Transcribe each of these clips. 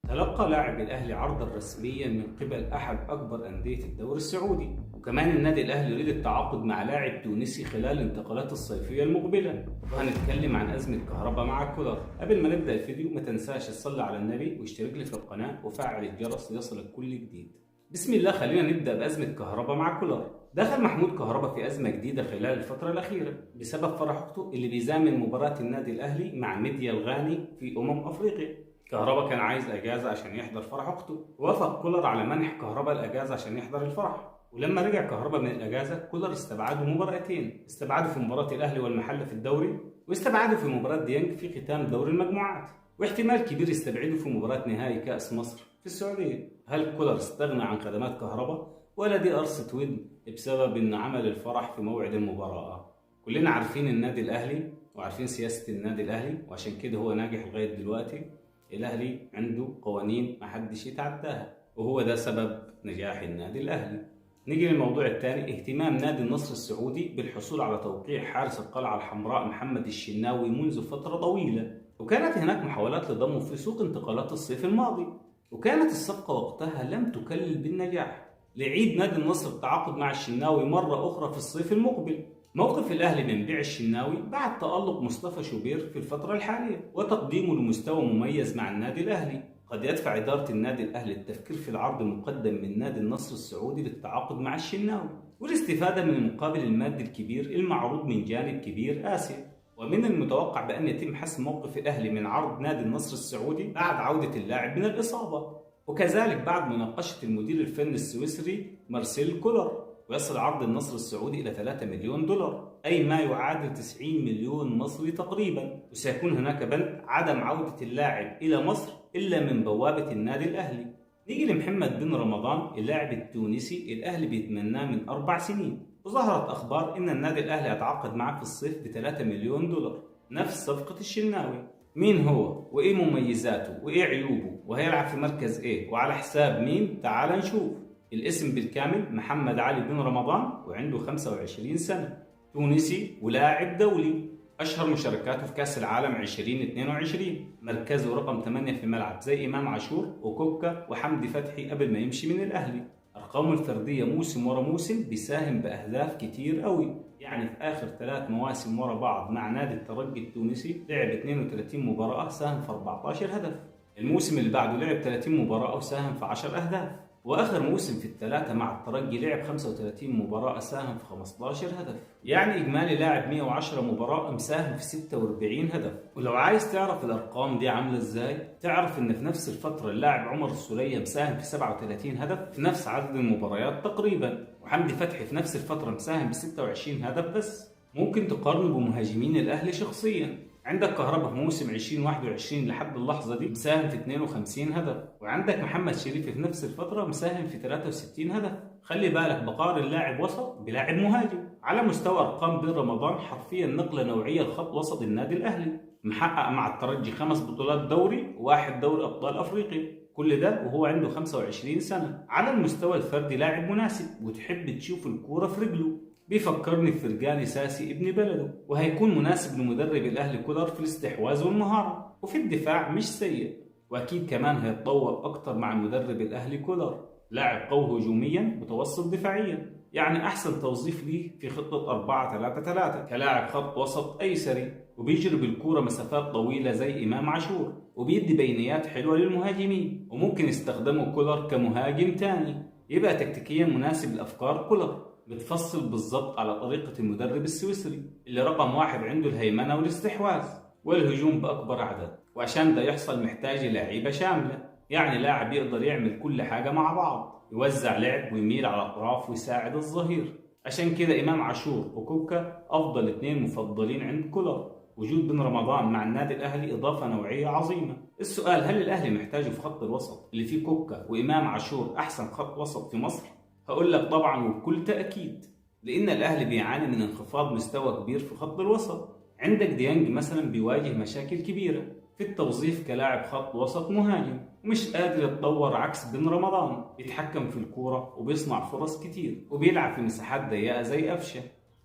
تلقى لاعب الأهلي عرضا رسميا من قبل أحد أكبر أندية الدوري السعودي، وكمان النادي الأهلي يريد التعاقد مع لاعب تونسي خلال الانتقالات الصيفية المقبلة. وهنتكلم عن أزمة كهربا مع كولر. قبل ما نبدأ الفيديو ما تنساش تصلي على النبي واشترك لي في القناة وفعل الجرس ليصلك كل جديد. بسم الله، خلينا نبدأ بأزمة كهربا مع كولر. دخل محمود كهربا في أزمة جديدة خلال الفترة الأخيرة بسبب فرح أخته اللي بيزامن مباراة النادي الأهلي مع ميديا الغاني في أمم أفريقيا. كهربا كان عايز أجازة عشان يحضر فرح أخته، وافق كولر على منح كهربا الأجازة عشان يحضر الفرح. ولما رجع كهربا من الأجازة كولر استبعده مباراتين، استبعده في مباراة الأهلي والمحلة في الدوري، واستبعده في مباراة ديانج في ختام دوري المجموعات، واحتمال كبير يستبعده في مباراة نهائي كأس مصر في السعودية. هل كولر استغنى عن خدمات كهربا ولا دي قرصة ودن بسبب إن عمل الفرح في موعد المباراة؟ كلنا عارفين النادي الأهلي وعارفين سياسة النادي الأهلي، وعشان كده هو ناجح لغاية دلوقتي. الأهلي عنده قوانين محدش يتعداها، وهو ده سبب نجاح النادي الأهلي. نيجي للموضوع الثاني، اهتمام نادي النصر السعودي بالحصول على توقيع حارس القلعة الحمراء محمد الشناوي منذ فترة طويلة، وكانت هناك محاولات لضمه في سوق انتقالات الصيف الماضي، وكانت الصفقة وقتها لم تكلل بالنجاح. ليعيد نادي النصر التعاقد مع الشناوي مرة أخرى في الصيف المقبل. موقف الأهلي من بيع الشناوي بعد تألق مصطفى شوبير في الفترة الحالية وتقديمه لمستوى مميز مع النادي الأهلي، قد يدفع إدارة النادي الأهلي التفكير في العرض المقدم من نادي النصر السعودي للتعاقد مع الشناوي والاستفادة من المقابل المادي الكبير المعروض من جانب كبير آسيا. ومن المتوقع بأن يتم حسم موقف الأهلي من عرض نادي النصر السعودي بعد عودة اللاعب من الإصابة، وكذلك بعد مناقشة المدير الفني السويسري مارسيل كولر. ويصل عرض النصر السعودي إلى 3 مليون دولار، أي ما يعادل 90 مليون مصري تقريبا. وسيكون هناك بند عدم عودة اللاعب إلى مصر إلا من بوابة النادي الأهلي. نيجي لمحمد بن رمضان اللاعب التونسي، الأهلي بيتمناه من 4 سنين، وظهرت أخبار إن النادي الأهلي يتعاقد معه في الصيف ب 3 مليون دولار، نفس صفقة الشناوي. مين هو؟ وإيه مميزاته؟ وإيه عيوبه؟ وهيلعب في مركز إيه؟ وعلى حساب مين؟ تعال نشوف. الاسم بالكامل محمد علي بن رمضان، وعنده 25 سنة، تونسي ولاعب دولي، أشهر مشاركاته في كأس العالم 2022، مركزه رقم 8 في الملعب زي إمام عاشور وكوكا وحمدي فتحي قبل ما يمشي من الأهلي. أرقامه الفردية موسم ورا موسم بيساهم بأهداف كتير قوي، يعني في آخر 3 مواسم ورا بعض مع نادي الترجي التونسي لعب 32 مباراة ساهم في 14 هدف، الموسم اللي بعده لعب 30 مباراة وساهم في 10 أهداف، واخر موسم في الثلاثه مع الترجي لعب 35 مباراه ساهم في 15 هدف، يعني اجمالي لاعب 110 مباراه مساهم في 46 هدف. ولو عايز تعرف الارقام دي عامله ازاي، تعرف ان في نفس الفتره اللاعب عمر السوليه مساهم في 37 هدف في نفس عدد المباريات تقريبا، وحمدي فتحي في نفس الفتره مساهم ب 26 هدف بس. ممكن تقارنه بمهاجمين الاهلي شخصيا، عندك كهربا في موسم 2021 لحد اللحظة دي مساهم في 52 هدف، وعندك محمد شريف في نفس الفترة مساهم في 63 هدف. خلي بالك بقارن لاعب وسط بلاعب مهاجم. على مستوى أرقام بن رمضان حرفيا نقلة نوعية لخط وسط النادي الأهلي، محقق مع الترجي 5 بطولات دوري و1 دوري أبطال أفريقيا، كل ده وهو عنده 25 سنة. على المستوى الفردي لاعب مناسب وتحب تشوف الكورة في رجله، بيفكرني بفرجاني ساسي ابن بلده، وهيكون مناسب لمدرب الأهلي كولر في الاستحواذ والمهارة، وفي الدفاع مش سيء، وأكيد كمان هيتطور أكتر مع المدرب الأهلي كولر. لاعب قوي هجوميا متوسط دفاعيا، يعني أحسن توظيف ليه في خطة 4-3-3 كلاعب خط وسط أيسري، وبيجري بالكورة مسافات طويلة زي إمام عاشور، وبيدي بينيات حلوة للمهاجمين، وممكن يستخدمه كولر كمهاجم تاني، يبقى تكتيكيا مناسب لأفكار كولر، بتفصل بالظبط على طريقة المدرب السويسري اللي رقم 1 عنده الهيمنة والاستحواذ والهجوم بأكبر عدد. وعشان ده يحصل محتاج لعيبة شاملة، يعني لاعب يقدر يعمل كل حاجة مع بعض، يوزع لعب ويميل على الأطراف ويساعد الظهير. عشان كده إمام عاشور وكوكا أفضل 2 مفضلين عند كولر. وجود بن رمضان مع النادي الأهلي إضافة نوعية عظيمة. السؤال، هل الأهلي محتاجه في خط الوسط اللي فيه كوكا وإمام عاشور أحسن خط وسط في مصر؟ هقول لك طبعا وبكل تأكيد، لأن الأهلي بيعاني من انخفاض مستوى كبير في خط الوسط. عندك ديانج مثلا بيواجه مشاكل كبيرة في التوظيف كلاعب خط وسط مهاجم، ومش قادر يتطور عكس بن رمضان، بيتحكم في الكورة وبيصنع فرص كتير وبيلعب في مساحات ضيقة زي قفشة.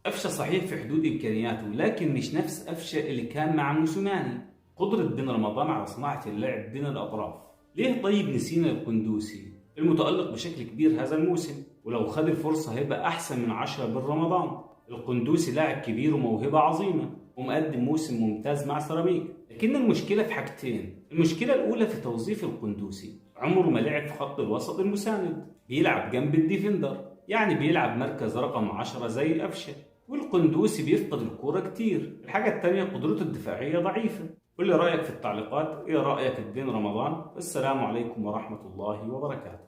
قفشة صحيح في حدود إمكانياته، لكن مش نفس قفشة اللي كان مع موسيماني. قدرة بن رمضان على صناعة اللعب بين الأطراف ليه طيب نسينا القندوسي المتألق بشكل كبير هذا الموسم، ولو خد الفرصة هيبقى أحسن من 10 بالرمضان. القندوسي لاعب كبير وموهبة عظيمة ومقدم موسم ممتاز مع سيراميكا، لكن المشكلة في حاجتين. المشكلة الأولى في توظيف القندوسي، عمره ما لعب في خط الوسط المساند، بيلعب جنب ال defender، يعني بيلعب مركز رقم 10 زي قفشة، والقندوسي بيفقد الكورة كتير. الحاجة التانية قدرته الدفاعية ضعيفة. قول لي رأيك في التعليقات، ايه رأيك في بن رمضان؟ والسلام عليكم ورحمة الله وبركاته.